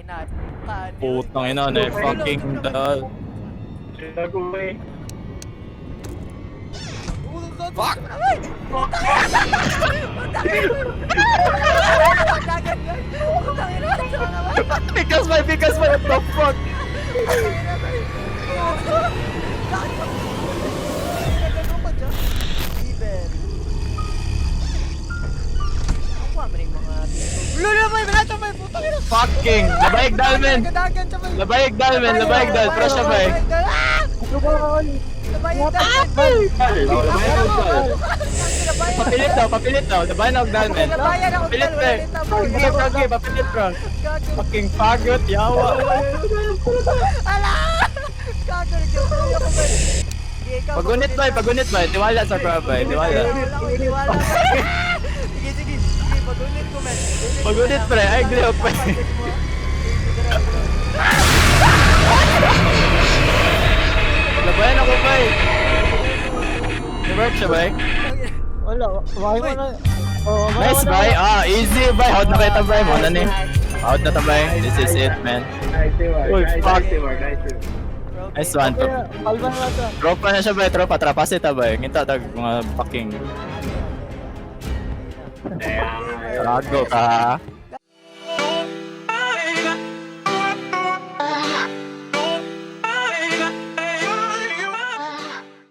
Ina. Ka. Putang ina, na fucking dal. Gago eh. Fuck! Pikas my, pikas my, what the fuck? Fucking! Labayag dalmen! Labayag dalmen, labayag dal, press siya bay. Labayag dal! Papilit daw, labayan og dalmen. Labayan ako Papilit dal, pre. wala nito. Sige, okay, papilit bro. Fucking fagot, yawa. Ala! Gago, nagkatuloy ako ba? Sige, ikaw, Pagunit bay, pagunit bay. Tiwala sa bro bay, tiwala. Tiwala ko, tiwala ko. Sige, sige. Sige, pagunit ko, men. Pagunit ko Pagunit, na lang. pre. Ay, glihok, pre. Pagunit mo. Sige, sige, sige. Labayan ako bay. Reverb siya bay. Wala, wala mo na. Oh, wala Nice mo na. bay. Ah, easy bay. Out na kita bay mo na ni. Out na ta bay. This is it, man. Nice work. Uy, Nice fuck. work. Nice work. Okay. Nice one. Kaya, kalma na lang siya. Tropa na siya bay, tropa. Trapasi ta bay. Nginta tag mga fucking Damn. Rago ka.